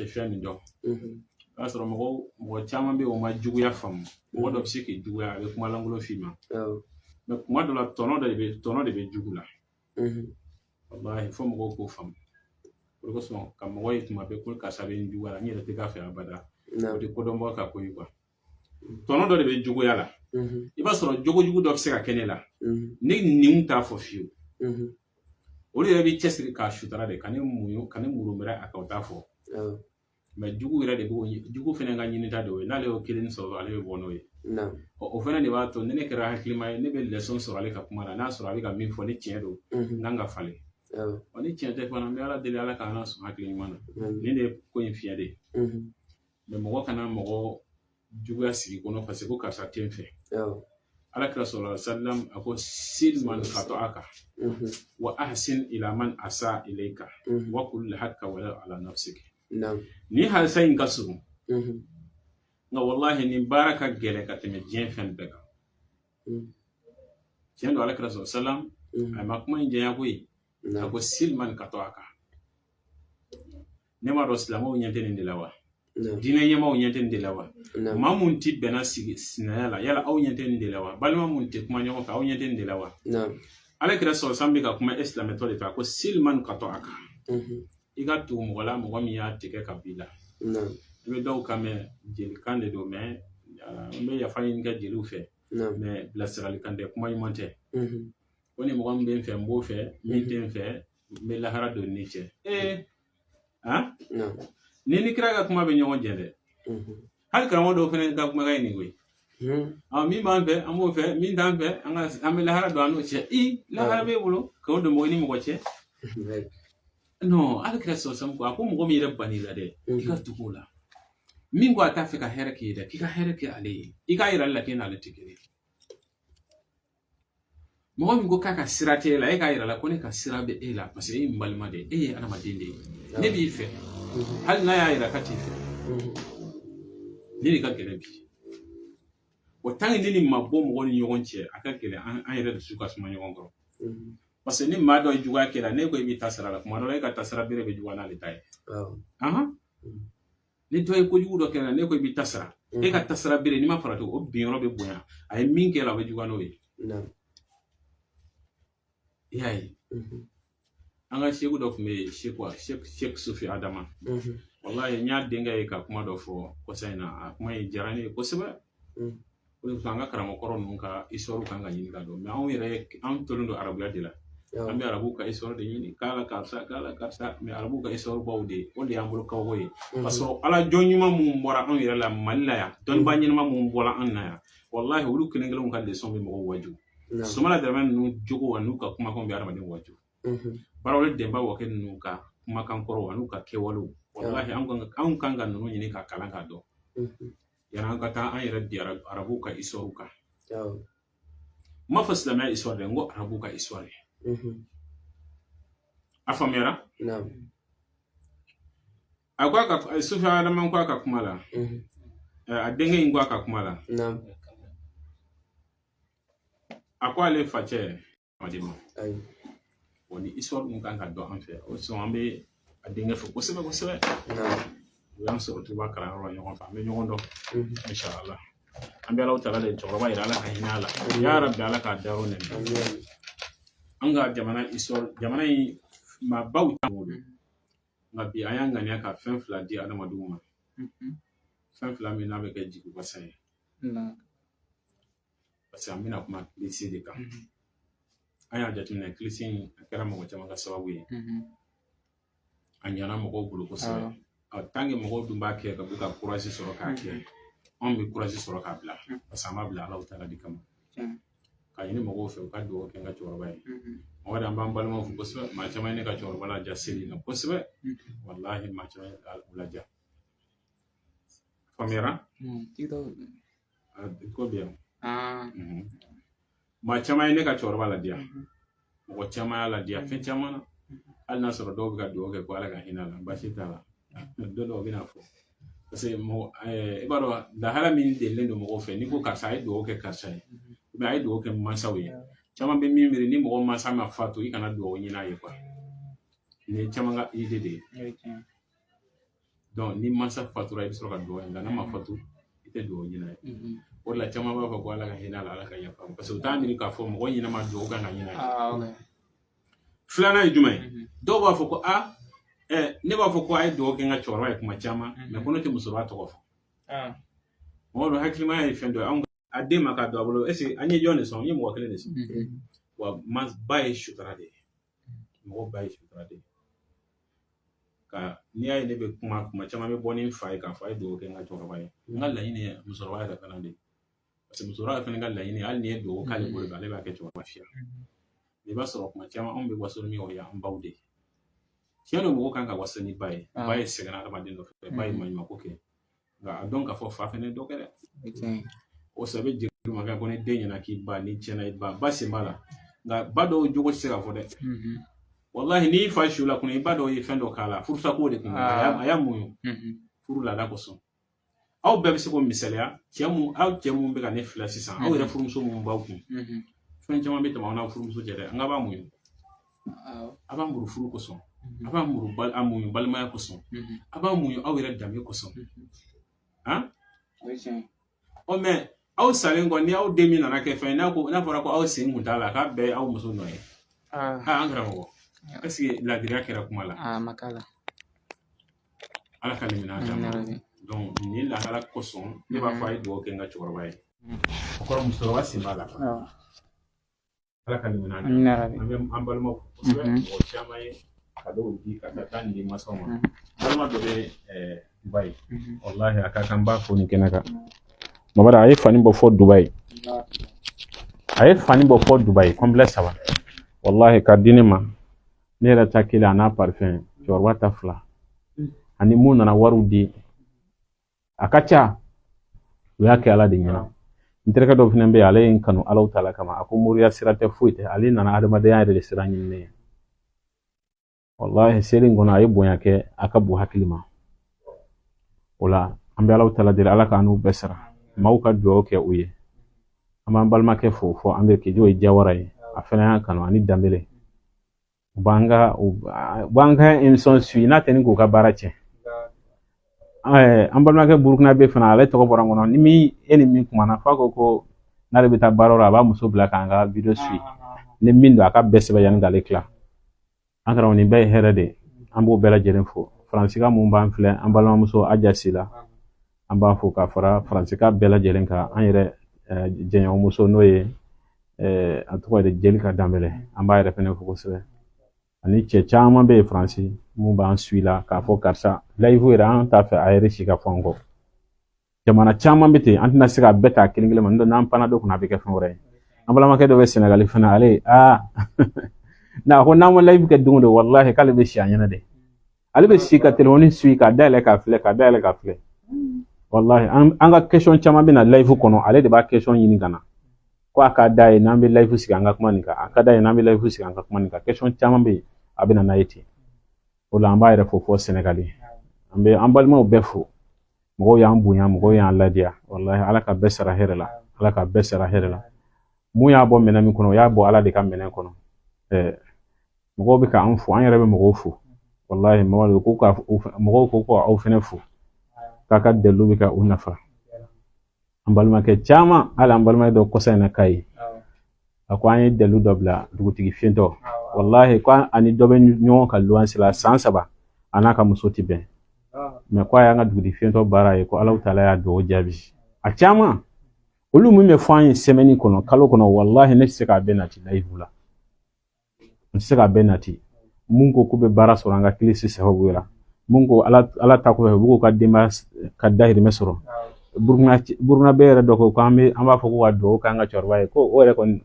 Fɛn min dɔn, o y'a sɔrɔ mɔgɔ caman bɛ yen, o ma juguya faamu. Mɔgɔ dɔ bɛ se k'i juguya, a bɛ kuma lankolon f'i ma, mais kuma dɔ la, tɔnɔ de bɛ jugu la. Walahi, fo mɔgɔw k'o faamu. O de kosɔn, ka mɔgɔ ye tuma bɛɛ ko karisa bɛ n juguya la, n yɛrɛ tɛ k'a fɛ abada, o tɛ kodɔnbɔ ka ko ye quoi. Tɔnɔ dɔ de bɛ juguya la. I b'a sɔrɔ jogojugu dɔ bɛ se ka kɛ ne la, ne ninw t'a fɔ fiyewu. Olu yɛrɛ bɛ cɛsiri k'a sutura de, ka ne muɲu, ka ne murumɛrɛ a kan, o t'a fɔ. Mais jugu yɛrɛ de b'o, jugu fɛnɛ ka ɲinita de o ye. N'ale y'o kelen sɔrɔ, ale bɛ bɔ n'o ye. O fɛnɛ de b'a to ni ne kɛra hakilima ye, ne bɛ leçon sɔrɔ ale ka kuma la. N'a sɔrɔ a bɛ ka min fɔ, ni tiɲɛ don, n kan ka falen. Ni tiɲɛ tɛ fana, n bɛ Ala deli, Ala k'an sɔn hakili ɲuman na. Nin de ye ko in fiɲɛ de ye. Mais mɔgɔ kana mɔgɔ juguya sigi kɔnɔ parce que ko karisa tɛ n fɛ. Ala kira sallallahu alaihi wasallam a ko: sil man qata'aka wa ahsin ila man asa ilayka wa qul hakka wa ala nafsik. Ni halisa in ka surun, nka wallahi, nin baara ka gɛlɛn ka tɛmɛ diɲɛ fɛn bɛɛ kan. Tiɲɛ don, ala kira sallallahu alaihi wasallam a ma kuma in janya koyi. A ko: sil man qata'aka. Ne m'a dɔn, silamɛw ɲɛ tɛ nin de la wa? Diinɛ ɲɛmaaw ɲɛ tɛ nin de la wa? Maa mun ti bɛnna sigi sinaya la, yala aw ɲɛ tɛ nin de la wa? Balima mun tɛ kuma ɲɔgɔn fɛ, aw ɲɛ tɛ nin de la wa? Ala kira sɔrɔ san bɛ ka kuma e silamɛtɔ de fɛ. A ko: sil man qata'aka. I ka tugu mɔgɔ la, mɔgɔ min y'a tigɛ ka b'i la. I bɛ dɔw kan mɛn, jelikan de don, mais n bɛ yafa ɲini kɛ jeliw fɛ, mais bilasiralikan tɛ, kuma ɲuman tɛ. Ko ni mɔgɔ min bɛ n fɛ, n b'o fɛ, min tɛ n fɛ, n bɛ lahara don ni cɛ. Ee, han, ni kira ka kuma bɛ ɲɔgɔn jɛ dɛ. Hali karamɔgɔ dɔw fana ka kumakan ye nin koyi. Min b'an fɛ, an b'o fɛ, min t'an fɛ, an ka an bɛ lahara don an n'o cɛ. I lahara b'e bolo k'o don mɔgɔ ni mɔgɔ cɛ? Non, ala kira sɔrɔ ko a ko mɔgɔ min yɛrɛ ban'i la dɛ, i ka tugu o la. Min ko a t'a fɛ ka hɛrɛ k'i ye dɛ, k'i ka hɛrɛ kɛ ale ye, i k'a yira ale la k'e n'ale tɛ kelen ye. Mɔgɔ min ko k'a ka sira t'e la, e k'a yira la ko ne ka sira bɛ e la, parce que e ye n balima de ye, e ye adamaden de ye, ne b'i fɛ, hali n'a y'a yira k'a t'i fɛ. Ne de ka gɛlɛn bi. O tant que ni nin ma bɔ mɔgɔ ni ɲɔgɔn cɛ, a ka gɛlɛn an yɛrɛ dusu ka suma ɲɔgɔn kɔrɔ, parce que ni maa dɔ ye juguya kɛ la, ne ko i b'i ta sara la, kuma dɔ la e ka ta sara bere bɛ juguya n'ale ta ye. Ni dɔ ye kojugu dɔ kɛ la, ne ko i b'i ta sara, e ka ta sara bere, n'i ma farati, o bin yɔrɔ bɛ bonya. A ye min kɛ la, o bɛ juguya n'o ye. I y'a ye, an ka seku dɔ tun bɛ yen, seku Sek Sufi Adama. Walahi, n y'a denkɛ ye ka kuma dɔ fɔ kɔsa in na, a kuma in diyara ne ye kosɛbɛ. O de kosɔn an ka karamɔgɔkɔrɔ ninnu ka histoire kan ka ɲini ka dɔn. Mais anw yɛrɛ, anw tolen don arabuya de la. An bɛ arabuw ka histoire de ɲini k'a la karisa, k'a la karisa, mais arabuw ka histoire baw de, o de y'an bolo kabako ye. Ka sɔrɔ ala jɔn ɲuman mun bɔra anw yɛrɛ la Mali la yan, dɔnnibaa ɲɛnama mun bɔra an na yan, walahi, olu kelen kelenw ka leçon bɛ mɔgɔw waju. Sumala Daramɛ ninnu jogo wa n'u ka kumakanw bɛ adamaden waju. Barawale Denba Wakɛ ninnu ka kumakan kɔrɔw an'u ka kɛwalew, walahi, anw kan ka ninnu ɲini ka kalan k'a dɔn yanni an ka taa an yɛrɛ di arabuw ka histoire kan. N m'a fɔ silamɛya histoire dɛ, n ko arabuw ka histoire. A faamuyara? A ko a ka Sufi Adama ko a ka kuma la, a denkɛ in ko a ka kuma la, a ko ale facɛ ma. Wa ni histoire mun kan ka dɔn an fɛ, o sɔn an bɛ a denkɛ fɛ kosɛbɛ kosɛbɛ. U y'an sɔrɔ tuba kalanyɔrɔ la ɲɔgɔn fɛ, an bɛ ɲɔgɔn dɔn, inshallah. An bɛ Alahu taala de cɛkɔrɔba yɛrɛ, Ala ka hinɛ a la, ya Rabi, Ala k'a dayɔrɔ nɛmɛ. An ka jamana histoire, jamana in maabaw t'an bolo, nka bi an y'an ŋaniya ka fɛn fila di adamadenw ma, fɛn fila min n'a bɛ kɛ jigi wasa ye, parce que an bɛna kuma kilisi de kan. An y'a jateminɛ, kilisi in a kɛra mɔgɔ caman ka sababu ye, a ɲɛna mɔgɔw bolo kosɛbɛ. Tant que mɔgɔw dun b'a kɛ ka b'u ka courage sɔrɔ k'a kɛ, anw bɛ courage sɔrɔ k'a bila, parce que an b'a bila Alahu taala de kama, ka ɲini mɔgɔw fɛ u ka dugawu kɛ n ka cɛkɔrɔba ye. Mɔgɔ de, an b'an balimaw fo kosɛbɛ. Maa caman ye ne ka cɛkɔrɔba laja seli na kosɛbɛ, walahi, maa caman ye u laja. Faamuyara ko bɛ yan. Maa caman ye ne ka cɛkɔrɔba ladiya, mɔgɔ caman y'a ladiya fɛn caman na, hali n'a sɔrɔ dɔw bɛ ka dugawu kɛ ko Ala ka hinɛ a la, baasi t'a la. Don dɔw bɛna fɔ, parce que mɔgɔ i b'a dɔn lahala min delilen don mɔgɔw fɛ, n'i ko karisa a ye dugawu kɛ karisa ye, a ye dugawu kɛ mansaw ye, caman bɛ min miiri, ni mɔgɔ mansa ma fatu, i kana dugawu ɲini a ye quoi. Nin ye caman ka idée de ye. Donc ni mansa fatura, i bɛ sɔrɔ ka dugawu ɲini, nka n'a ma fatu, i tɛ dugawu ɲini a ye. O de la caman b'a fɔ ko Ala ka hinɛ a la, Ala ka yafa, parce que u t'a miiri k'a fɔ mɔgɔ ɲɛnama dugawu kan ka ɲini a ye. Filanan ye jumɛn ye? Dɔw b'a fɔ ko a ne b'a fɔ ko a ye dugawu kɛ n ka cɛkɔrɔba ye kuma caman, mais ko ne tɛ musokɔrɔba tɔgɔ fɔ. Mɔgɔ dɔ hakilimaya ye fɛn dɔ ye, anw a den ma k'a don a bolo. Est ce que an ye jɔn de sɔn? N ye mɔgɔ kelen de sɔn. Wa ba ye sutura de ye, mɔgɔ ba ye sutura de ye. Ka n'i y'a ye ne bɛ kuma kuma caman, bɛ bɔ ni n fa ye k'a fɔ a ye dugawu kɛ n ka cɛkɔrɔba ye. N ka laɲini ye musokɔrɔba yɛrɛ fana de ye, parce que musokɔrɔba yɛrɛ fana ka laɲini, hali n'i ye dugawu k'ale bolo, ale b'a kɛ cɛkɔrɔba lafiya. I b'a sɔrɔ kuma caman anw bɛ waso ni min ye, o y'an baw de ye. Tiɲɛ don, mɔgɔ kan ka waso ni ba ye. Ba ye sɛgɛnna adamaden nɔfɛ, ba ye maɲumanko kɛ, nka a dɔn k'a fɔ fa fɛnɛ ye dɔ kɛ dɛ. O sɔrɔ i bɛ jeli ma kɛ ko ni den ɲɛna k'i ba ni tiɲɛna, i ba ba sen b'a la, nka ba dɔw jogo tɛ se ka fɔ dɛ. Walahi, n'i fa su la kunna, i ba dɔw ye fɛn dɔ k'a la, furusa ko de kun, a y'a muɲu furu laada kosɔn. Aw bɛɛ bɛ se k'o misaliya. Cɛ mun, aw cɛ mun bɛ ka ne filɛ sisan, aw yɛrɛ furumuso mun b'aw kun, fɛn caman bɛ tɛmɛ aw n'aw furumuso cɛ dɛ. An ka b'a muɲu, a b'a muru furu kosɔn, a b'a muru a muɲu balimaya kosɔn, a b'a muɲu aw yɛrɛ danbe kosɔn. Han, ɔ mɛ aw salen kɔ, ni aw den min nana kɛ fɛn ye, n'a ko n'a fɔra ko aw sen kun t'a la, k'a bɛɛ ye aw muso nɔ ye. Aa, an karamɔgɔ, est ce que ladiriya kɛra kuma la? A ma k'a la. Ala ka limaniya d'an ma. Donc nin lahala kosɔn, ne b'a fɔ a ye dugawu kɛ n ka cɛkɔrɔba ye. O kɔrɔ, musokɔrɔba sen b'a la. Ala ka limaniya d'an ma. An bɛ an balimaw fo kosɛbɛ. Mɔgɔ caman ye cadeau di ka taa nin di mansaw ma. Balima dɔ bɛ Dubayi, walahi, a ka kan n b'a fo nin kɛnɛ kan. Mamadu, a ye fani bɔ fɔ Dubayi, a ye fani bɔ fɔ Dubayi, complet saba, walahi, ka di ne ma. Ne yɛrɛ ta kelen, a n'a parfum, cɛkɔrɔba ta fila, ani mun nana wariw di, a ka ca. U y'a kɛ Ala de ɲɛna. N terikɛ dɔ fana bɛ yen, ale ye n kanu Alaw ta la kama. A ko moriya sira tɛ, foyi tɛ, ale nana adamadenya yɛrɛ de sira ɲini ne ye. Walahi, seli in kɔnɔ, a ye bonya kɛ, a ka bon hakili ma. O la an bɛ Alaw ta deli, Ala k'an n'u bɛɛ sara. Maaw ka dugawu kɛ u ye. An b'an balimakɛ fo fɔ an bɛ kɛ, ye Jawara ye, a fana y'a kanu, ani Danbele. U b'an ka émission suit, n'a tɛ ni k'u ka baara tiɲɛ. An balimakɛ Burukina bɛ fana, ale tɔgɔ bɔra n kɔnɔ. Ni min e ni min kumana, f'a ko n'ale bɛ taa baara la, a b'a muso bila k'an ka vidéo suit. Ni min don, a ka bɛɛ sɛbɛn yanni k'ale tila. An karamɔgɔ, nin bɛɛ ye hɛrɛ de ye, an b'o bɛɛ lajɛlen fo. Faransika mun b'an filɛ, an balimamuso Aja Sila, an b'a fo ka fara faransika bɛɛ lajɛlen kan. An yɛrɛ jɛɲɔgɔnmuso, n'o ye a tɔgɔ ye Jelika Danbɛlɛ, an b'a yɛrɛ fɛnɛ fo kosɛbɛ. Ani cɛ caman bɛ yen Faransi mun b'an suit la, k'a fɔ karisa live yɛrɛ, an t'a fɛ a yɛrɛ si ka fɔ an kɔ. Jamana caman bɛ ten, an tɛna se k'a bɛɛ ta kelen kelen ma, n'o tɛ n'an panna dɔ kunna, a bɛ kɛ fɛn wɛrɛ ye. An balimakɛ dɔ bɛ Sɛnɛgali fana, ale aa n'a ko n'an ma live kɛ don o don, walahi, k'ale bɛ si a ɲɛna de. Ale bɛ si ka telefɔni suit, k'a dayɛlɛ k'a filɛ, k'a dayɛlɛ k'a filɛ. Walahi, an ka question caman bɛ na live kɔnɔ, ale de b'a question ɲini ka na ko a ka d'a ye n'an bɛ live sigi, an ka kuma nin kan. A ka d'a ye n'an bɛ live sigi, an ka kuma nin kan. Question caman bɛ yen, a bɛ na n'a ye ten. O la an b'a yɛrɛ fo fɔ Sɛnɛgali. An bɛ an balimaw bɛɛ fo. Mɔgɔw y'an bonya, mɔgɔw y'an ladiya. Walahi, Ala ka bɛɛ sara hɛrɛ la, Ala ka bɛɛ sara hɛrɛ la. Mun y'a bɔ minɛn min kɔnɔ, o y'a bɔ Ala de ka minɛn kɔnɔ. Mɔgɔw bɛ k'an fo, an yɛrɛ bɛ mɔgɔw fo. Walahi, mɔgɔw ko ka mɔgɔw ko ko aw fɛnɛ fo, k'a ka dalilu bɛ ka u nafa. An balimakɛ caman, hali an balimakɛ dɔ kɔsa in na Kayi, a ko an ye dalilu dɔ bila dugutigi fiyentɔ. Walahi, ko ani dɔ bɛ ɲɔgɔn kan luwanse la san 3, a n'a ka muso ti bɛn, mɛ ko a y'an ka dugutigi fiyentɔ baara ye, ko Ala taala y'a dugawu jaabi. A caman olu min bɛ fɔ an ye semaine kɔnɔ, kalo kɔnɔ, walahi, ne tɛ se k'a bɛɛ nati live la, n tɛ se k'a bɛɛ nati. Mun ko k'u bɛ baara sɔrɔ an ka kilisi sababu la, mun ko Ala ta kɔfɛ, u b'u ka denbaya ka dahirimɛ sɔrɔ. Burukina bɛɛ yɛrɛ dɔ ko k'an bɛ an b'a fɔ ko ka dugawu k'an ka cɛkɔrɔba ye, ko o yɛrɛ kɔni,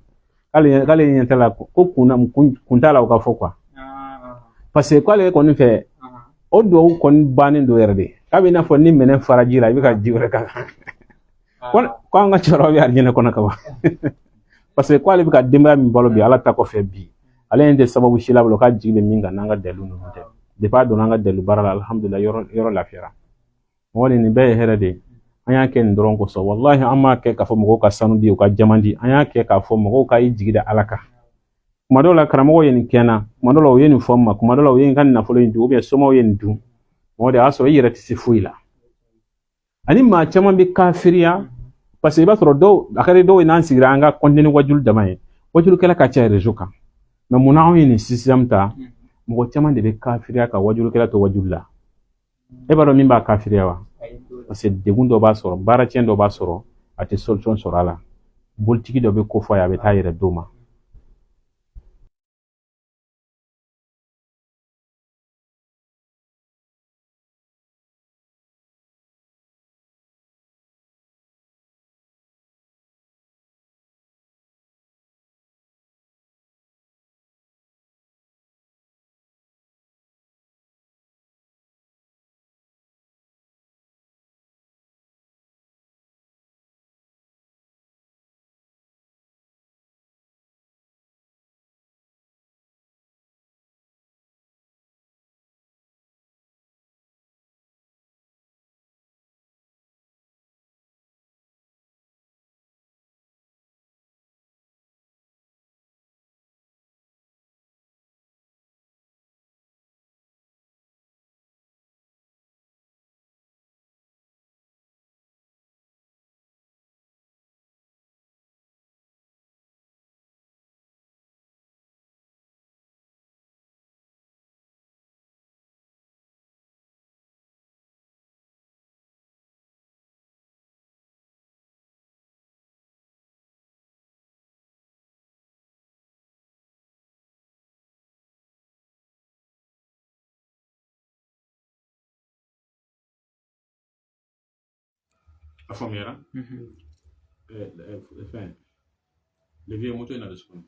k'ale ɲɛ t'a la, ko kun t'a la o ka fɔ quoi, parce que k'ale kɔni fɛ, o dugawu kɔni bannen don yɛrɛ de, k'a bɛ i n'a fɔ ni minɛn fara ji la, i bɛ ka ji wɛrɛ k'a kan, ko an ka cɛkɔrɔba bɛ arijinɛ kɔnɔ ka ban, parce que k'ale bɛ ka denbaya min balo bi, Ala ta kɔfɛ bi, ale ɲɛ tɛ sababu si la bolo k'a jigi bɛ min kan n'an ka dalilu ninnu tɛ. Depuis a donna an ka dalilu baara la, alhamdulilah, yɔrɔ lafiyara. Mɔgɔ nin bɛɛ ye hɛrɛ de ye. An y'a kɛ nin dɔrɔn kosɔn. Walahi, an m'a kɛ k'a fɔ mɔgɔw ka sanu di, u ka jaman di. An y'a kɛ k'a fɔ mɔgɔw ka i jigi da Ala kan. Kuma dɔw la, karamɔgɔw ye nin kɛ n na, kuma dɔw la, u ye nin fɔ n ma, kuma dɔw la, u ye n ka nafolo in dun, somaw ye nin dun. O de y'a sɔrɔ i yɛrɛ tɛ se foyi la. Ani maa caman bɛ kafiriya, parce que i b'a sɔrɔ dɔw, a ka di dɔw ye n'an sigira an ka continuer wajulu dama ye. Wajulukɛla ka ca réseau kan, mais munna anw ye nin système ta? Mɔgɔ caman de bɛ kafiriya ka wajulukɛla to wajulu la. E b'a dɔn min b'a kafiriya wa? Parce que degun dɔ b'a sɔrɔ, baara tiɲɛ dɔ b'a sɔrɔ, a tɛ solution sɔrɔ a la. Bolitigi dɔ bɛ ko fɔ a ye, a bɛ taa yɛrɛ d'o ma. A faamuyara? Fɛn levier moto in na de so kɔnɔ.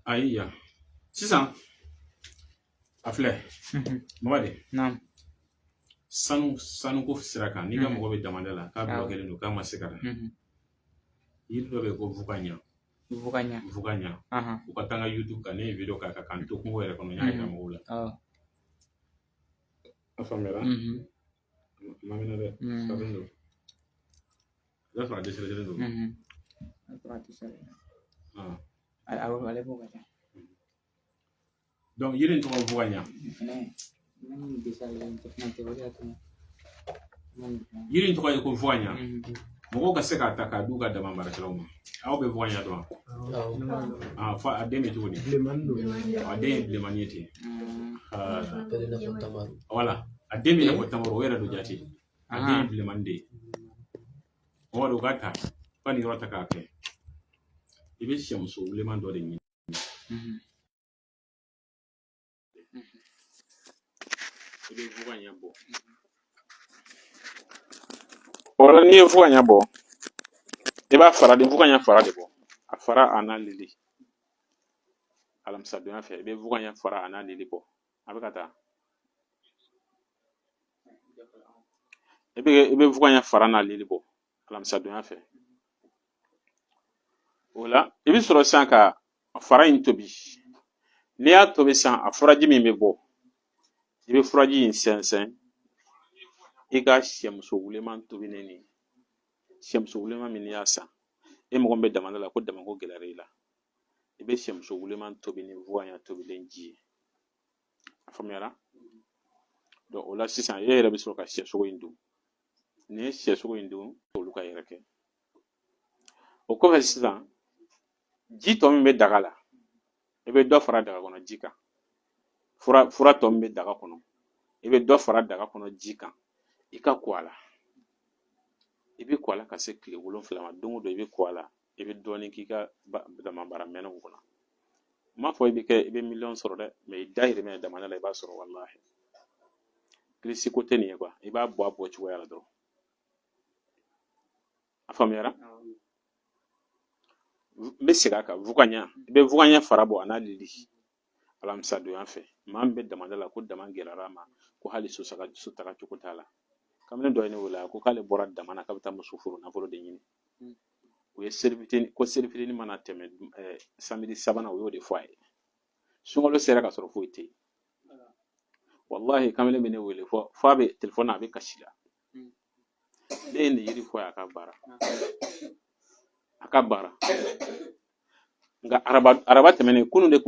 Ayi, yan sisan a filɛ, Mamadi. Naam. Sanuko sira kan, n'i ka mɔgɔ bɛ damanda la, k'a bulɔkɛlen don, k'a ma se ka na, yiri dɔ bɛ yen ko vukaɲa. Vukaɲa. Vukaɲa. U ka taa n ka YouTube kan, ne ye video k'a kan k'an to kungo yɛrɛ kɔnɔ, n y'a yira mɔgɔw la. A faamuyara? Ma minɛ dɛ, salen don. I b'a sɔrɔ a dɛsɛlen don. Ale b'o ka ca. Donc yiri in tɔgɔ vukaɲa. Yiri in tɔgɔ ye ko vukaɲa. Mɔgɔw ka se k'a ta k'a d'u ka dama baarakɛlaw ma. Aw bɛ vukaɲa dɔn wa? Fɔ a den bɛ cogo di? A den ye bilenmani ye ten. Wala a den bɛ i n'a fɔ tamaro, o yɛrɛ don jate. A den ye bilenmani de ye. O de u ka ta, u ka nin yɔrɔ ta k'a kɛ. I bɛ sɛmuso bilenman dɔ de ɲini. I bɛ vukaɲa bɔ. O la n'i ye vukaɲa bɔ, i b'a fara de, vukaɲa fara de bɔ. A fara a n'a lili. Alamisadonya fɛ, i bɛ vukaɲa fara a n'a lili bɔ. A bɛ ka taa. I bɛ vukaɲa fara n'a lili bɔ alamisadonya fɛ. O la i bɛ sɔrɔ sisan ka fara in tobi. N'i y'a tobi sisan, a furaji min bɛ bɔ, i bɛ furaji in sɛnsɛn i ka sɛmuso wuleman tobilen nin. Sɛmuso wuleman min n'i y'a san, e mɔgɔ min bɛ damanda la ko damako gɛlɛyara i la, i bɛ sɛmuso wuleman tobi ni vukaɲa tobilen ji ye. A faamuyara? Donc o la sisan e yɛrɛ bɛ sɔrɔ ka sɛsogo in dun. N'i ye sɛsogo in dun, olu ka yɛrɛ kɛ. O kɔfɛ sisan, ji tɔ min bɛ daga la, i bɛ dɔ fara daga kɔnɔ ji kan. Fura tɔ min bɛ daga kɔnɔ, i bɛ dɔ fara daga kɔnɔ ji kan. I ka ko a la. I bɛ ko a la ka se tile 7 ma. Don o don i bɛ ko a la. I bɛ dɔɔnin k'i ka dama baara mɛnɛw kɔnɔ. N m'a fɔ i bɛ kɛ, i bɛ miliyɔn sɔrɔ dɛ, mais i dahirimɛ damanda la i b'a sɔrɔ walahi. Kirisi ko tɛ nin ye quoi. I b'a bɔ a bɔ cogoya la dɔrɔn. A faamuyara? N bɛ segin a kan, vukaɲa. I bɛ vukaɲa fara bɔ a n'a lili. Alamisadonya fɛ, maa min bɛ damanda la ko dama gɛlɛyara a ma, ko hali so taga cogo t'a la. Kamalen dɔ ye ne wele, a ko k'ale bɔra dama na k'a bɛ taa muso furu nafolo de ɲini. U ye seli fitinin, ko seli fitinin mana tɛmɛ samedi sabanan, u y'o de fɔ a ye. Sunkalo sera ka sɔrɔ foyi tɛ yen. Walahi kamalen bɛ ne wele fɔ a bɛ telefɔni na, a bɛ kasi la. Ne ye nin yiri fɔ a ye, a ka baara. A ka baara. Nka araba tɛmɛnen, kunun de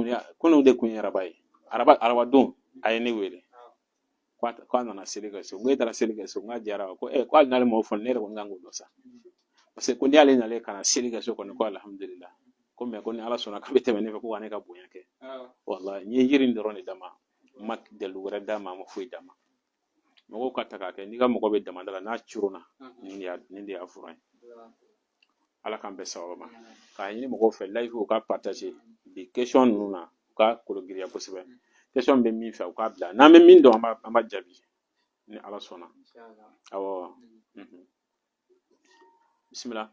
kun ye araba ye. Araba don. A ye ne wele k'a nana seli kɛ so. N ko e taara seli kɛ so? N k'a diyara wa? Ko ko hali n'ale m'o fɔ, ne yɛrɛ kɔni kan k'o dɔn sa, parce que ko n'i y'ale nalen ka na seli kɛ so kɔni, ko alihamudulila, ko mɛ ko ni Ala sɔnna k'a bɛ tɛmɛ ne fɛ, ko ka ne ka bonya kɛ. Walahi, n ye yiri in dɔrɔn de d'a ma, n ma dalilu wɛrɛ d'a ma, n ma foyi d'a ma. Mɔgɔw ka ta k'a kɛ, n'i ka mɔgɔ bɛ damada la, n'a coronna, nin de y'a fura ye. Ala k'an bɛn sababa ma. K'a ɲini mɔgɔw fɛ, live u ka partager bi question ninnu na, u ka kolo giriya kosɛbɛ. Question bɛ min fɛ, u k'a bila, n'an bɛ min dɔn, an b'a jaabi ni Ala sɔnna. Awɔ, bisimila.